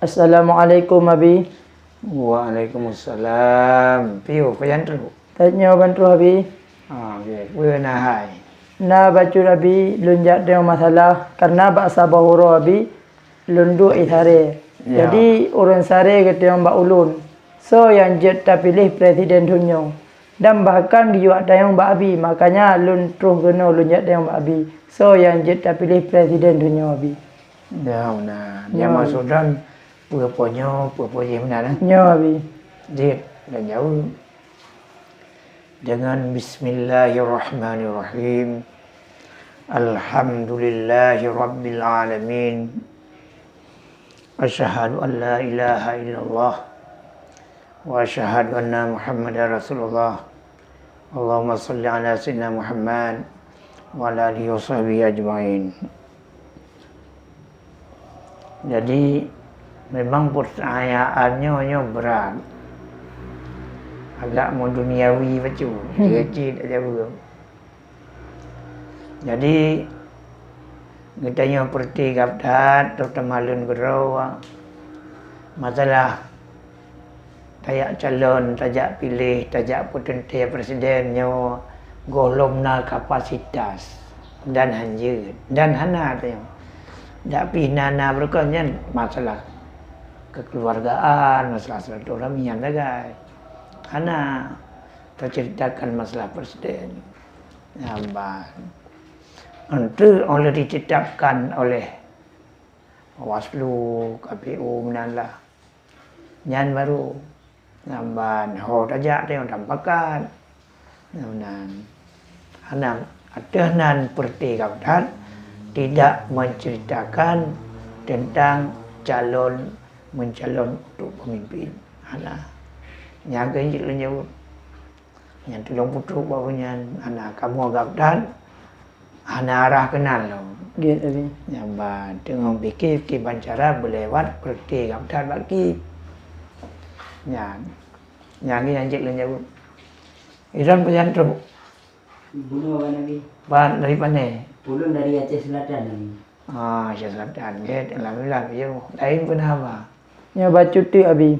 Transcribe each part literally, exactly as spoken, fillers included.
Assalamualaikum, Abi. Waalaikumsalam. Piyo, pajan trok? Tanyoe ban trok, Abi. Ah, oke. Peue na hai? Na bacut, Abi, lôn jak teueng masalah, karena bak saboh uroe, Abi, lôn duek i Saré. Ya. Jadi, ureuëng Saré geuteueng bak ulôn, soe nyang jeuet tapiléh presiden donya. Dan bahkan geuyue tanyong bak Abi, makanya lôn troh keunoe lôn jak tanyong bak Abi, soe nyang jeuet tapiléh presiden donya, Abi. Ya, na. Ya, Abi. Maksud dan peue-peue nyoe, peue-peue jih meunan, eh? Nyoe, Abi. Jeuet, dan jaweueb. Dengan bismillahirrahmanirrahim. Alhamdulillahirabbil alamin. Asyhadu an la ilaha illallah wa asyhadu anna Muhammadar Rasulullah. Allahumma shalli ala sayyidina Muhammad wa ala alihi wa sahbihi ajmain. Jadi, memang pertanyaan nyoe, nyoe berat. Agak meuduniawi bacut. Hmm. Cit-cit aja belum. Jadi, geutanyoe peureuté gab that, terutama lôn keudroe, masalah tajak calon, tajak piléh, tajak peuteuntèe presiden nyoe gohlom na kapasitas dan hanjeuet dan hana tanyoe. Dak pih na-na beureukoh nyan masalah kekeluargaan, masalah silaturahmi nyan sagai. Hana teuceuritakan masalah presiden. Nyan ban. Enteuk oleh ditetapkan oleh Bawaslu, K P U meunan lah. Nyan baru. Nyan ban ho tajak teuh dan pakat. Nyan meunan. Hana ateueh nan peureuté gab that tidak menceritakan tentang calon mencalon untuk pemimpin. Hana. Nyan keuh jeuet lôn jaweueb. Nyang tulông peutrok bak ureueng nyan hana kamoe gab that, hana arah keunan lom. Gét, Abi. Nyang ba teungoh pike kiban cara beulewat peureuté gab that bak kip. Nyan, nyan nyang jeuet lôn jaweueb. Iran pajan trok? Bunoe, Wan Abi. Ban dari pane? Ulôn dari Aceh Selatan, Abi. Ah, Aceh Selatan, gét, alhamdulillah, piye. Laén peue na haba? Nyoe bacut teuk, Abi.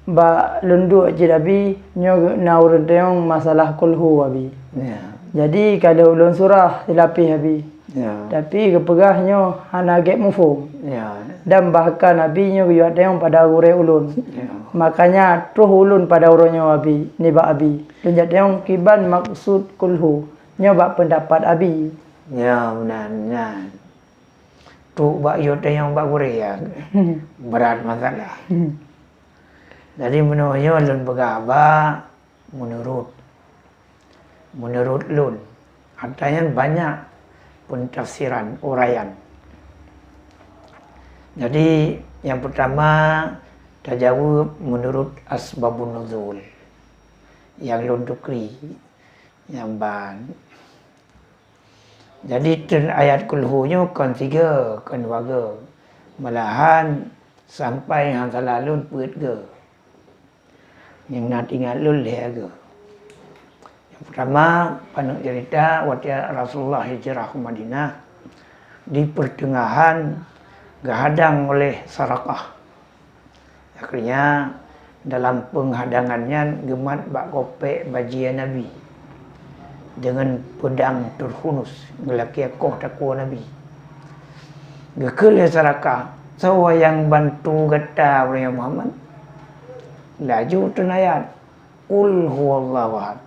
Bak lôn duek cit, Abi, nyoe na ureueng tanyong masalah kulhu, Abi. Ya. Jadi, ka lheueh ulôn surah silapéh, Abi. Ya. Tapi geupeugah nyoe hana gét muphom. Ya. Dan bahkan, Abi, nyoe geuyue tanyong pada gurée ulôn. Ya. Makanya troh ulôn pada uroe nyoe, Abi, nibak Abi. Lôn jak tanyong kiban maksud kulhu. Nyoe bak peundapat Abi. Ya, meunan, meunan. Trok bak yue tanyong bak gurée, ya. Brat masalah. Jadi, meunurot nyoe lôn peugah haba meunurot. Meunurot lôn. Atra nyan banyak peutafsiran, uraian. Jadi, nyang peurtama, tajaweueb meunurot asbabun nuzul. Nyang lôn tukri. Nyang ban. Jadi, treun ayat kulhu nyoe kon sigoe, kon dua goe. Malahan, sampai nyang salah lôn peuet goe. Nyang na teuingat lôn lhée goe. Nyang peurtama, paneuk ceurita watée Rasulullah hijrah u Madinah, di peuteungahan geuhadang oleh Sarakah. Akhirnya, dalam peunghadangan nyan geumat bak kopek bajée Nabi deungon peudang Turkhunus, geulakée koh takue Nabi. Geukheun lé Sarakah, "Soe nyang bantu gata, wahai Muhammad?" Laju treun ayat, "Qul huwallahu ahad."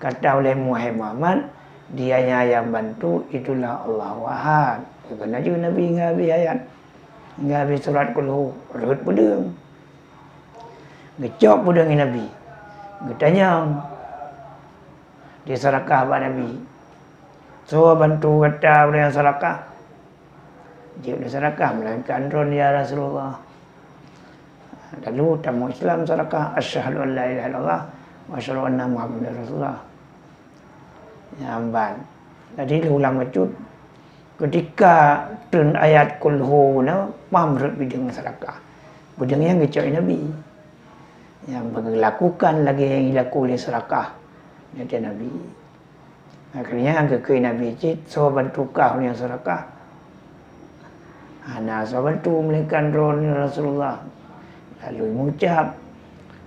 Kata ulée, "Wahai Muhammad, Dia nyang bantu itulah Allahu Ahad." Geukheun laju Nabi ngon abéh ayat. Ngon abéh surat kulhu, rhot peudeueng. Geucok peudeueng Nabi. Geutanyong lé Sarakah bak Nabi, "Soe bantu gata ureueng Sarakah?" Jaweueb lé Sarakah, "Melainkan droen, ya Rasulullah." Lalu tamong Islam Sarakah, "Asyhadu an la ilaha illallah wa asyhadu anna Muhammadar Rasulullah." Nyan ban. Jadi, lheueh ulang bacut, keutika treun ayat kulhu na, mam rhot peudeueng Sarakah. Peudeueng nyang geucok Nabi. Nyang geulakukan lagée nyang jilaku lé Sarakah. Nyan Nabi. Akhirnya, geukheun Nabi cit, "Soe bantu kah ureueng Sarakah?" Hana sabantu melainkan droeneuh Rasulullah. Lalu mengucap,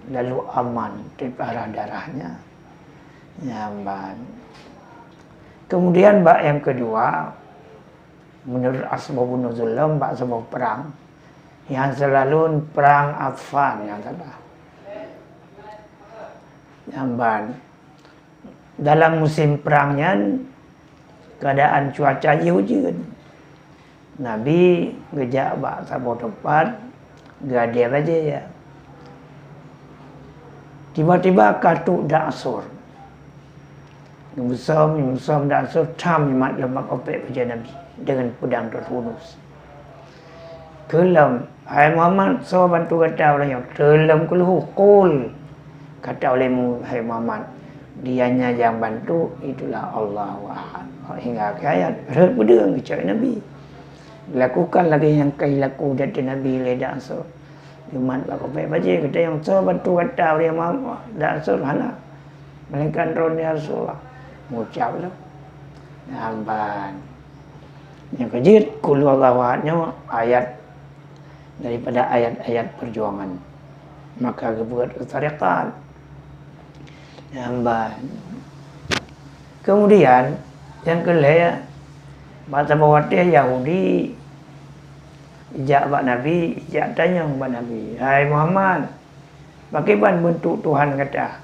lalu aman daripada darahnya. Nyan ban. Kemudian bak nyang kedua, menurut asbabun nuzul lom bak saboh perang, nyang selalu perang Affan nyang salah. Nyan ban. Dalam musim perang nyan, keadaan cuaca jih ujeuen. Nabi geujak bak saboh teumpat, geuadée bajée. Tiba-tiba ka trok dak asor. Geubeusom, geubeusom dak asor, tham jimat lom bak kopek bajée Nabi deungon peudang Tatrunus. Kheun lom, "Hai Muhammad, soe bantu gata uroe nyoe?" Kheun lom keulheueh, "Qul," kata ulée mu-, "Hai Muhammad, Dia nyang bantu itulah Allahu Ahad." Hingga akhé ayat, rhot peudeueng geucok Nabi. Lakukan lagée nyang ka jilaku di ateueh Nabi lé dak asor. Jimat bak kopek bajée, geutanyong, "Soe bantu gata uroe nyoe?" Dak asor, "Hana, melainkan droeneuh ya Rasulullah." Mengucap lom. Nyan ban. Nyang keujeuet, "Qul huwallahu ahad" nyoe ayat daripada ayat-ayat perjuangan. Maka geupeugét syarikat. Nyan ban. Kemudian, nyang keu lhée, bak saboh watée Yahudi jak bak Nabi, jak tanyong bak Nabi, "Hai Muhammad, pakriban beuntuk Tuhan gata?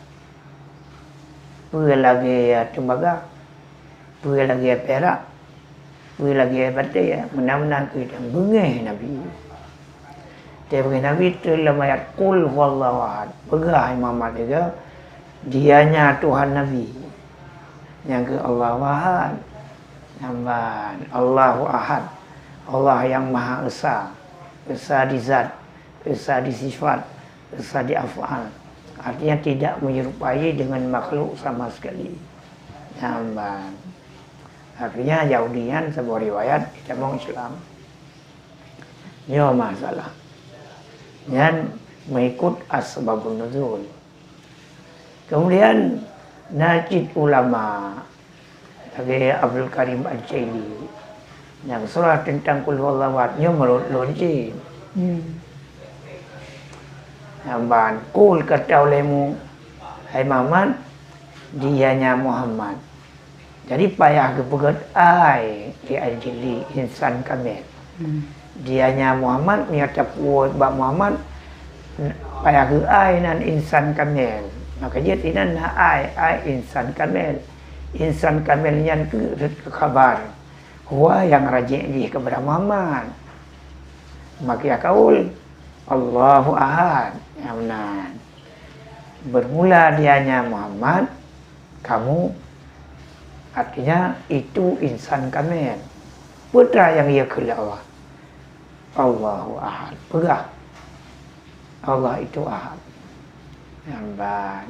Peue lagée teumbaga? Peue lagée pirak? Peue lagée batée?" Meunan-meunan keuh nyang beungéh Nabi. Teubeungéh Nabi teuh lom ayat, "Qul huwallahu ahad." Peugah Imam Malik, "Dia nya Tuhan Nabi, nyang keu Allahu Ahad." Nyan ban, Allahu Ahad. Allah yang Maha Esa. Esa di zat, esa di sifat, esa di af'al. Artinya tidak menyerupai dengan makhluk sama sekali. Nyan ban. Artinya Yahudi nyan saboh riwayat, ditamong Islam. Nyoe masalah. Nyan mengikut asbabun nuzul. Kemudian na cit ulama lagée Abdul Karim Al-Jaili nyang surah teuntang Qul Huwallahu Ahad nyoe meunurot lôn cit. Hmm. Nyan ban, "Qul," kata ulée mu, "Hai Muhammad, Dia nya Muhammad." Jadi payah geupeugét ai di Al-Jaili insan kamil. Hmm. Dia nya Muhammad, meunyoe tapuwoe bak Muhammad, payah geu ai nan insan kamil. Maka jeuet inan na ai, ai insan kamil. Insan kamil nyan keuh rhot keu khabar. Huwa nyang rajih jih keupada Muhammad. Maka kaul, Allahu Ahad. Nyan meunan. Bermula Dia nya Muhammad, kamu, artinya itu insan kamil. Peue teuma nyang geukheun lé Allah? Allahu Ahad. Peugah, Allah itu Ahad. Nyan ban.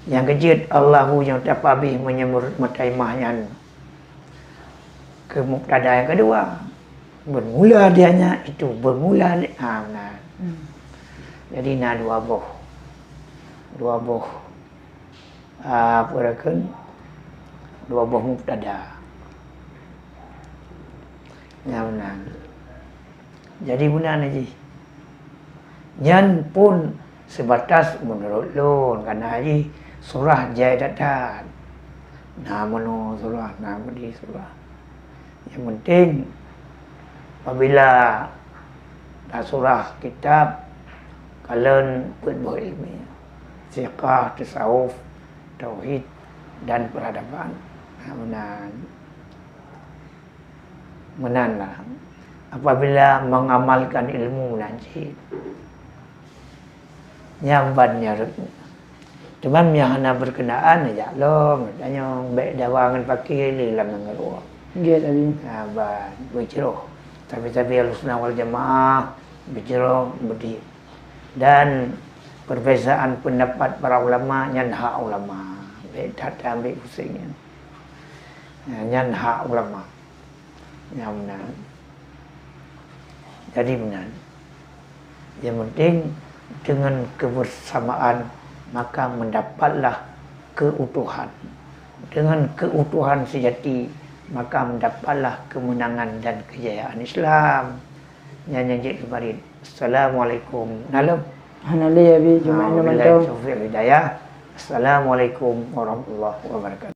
Nyang keujeuet, Allahu nyang tapabeh meunyoe meunurot Mutaimah nyan keu mubtada nyang keudua. Bermula Dia nya itu, bermula Dia, ha, meunan. Hmm. Jadi na dua boh. Dua boh, ah, peue kheun, dua boh mubtada. Nyan meunan. Jadi meunan jih. Nyan pun sebatas meunurot lôn, karena jih surah jai that-that. Na meunoe surah, na meudeh surah. Nyang penting, apabila tasurah kitab, kalon peuet boh ileumèe, fiqah, tasawuf, tauhid, dan peradaban. Nah, meunan. Meunan lah. Apabila mengamalkan ilmu meunan cit. Nyan ban nyan rot. Cuman meunyo hana berkenaan, jak lom, tanyong, bèk dawa ngon paki lé lam nanggroe. Nggih, Abi. Ha, ban, beujroh. Tapi-tapi Ahlussunnah wal Jamaah, beujroh, beudé. Dan perbezaan pendapat para ulama, nyan hak ulama. Bèk that-that ambek pusing nyan. Nyan hak ulama. Nyan meunan. Jadi meunan. Yang penting, dengan kebersamaan, maka mendapatlah keutuhan. Dengan keutuhan sejati, maka mendapatlah kemenangan dan kejayaan Islam. Nyan nyang jeuet keubarit. Assalamualaikum. Naleuem. Hana lé Abi, cuma inoe Wabillahi mantong. Taufiq Hidayah. Assalamualaikum warahmatullahi wabarakatuh.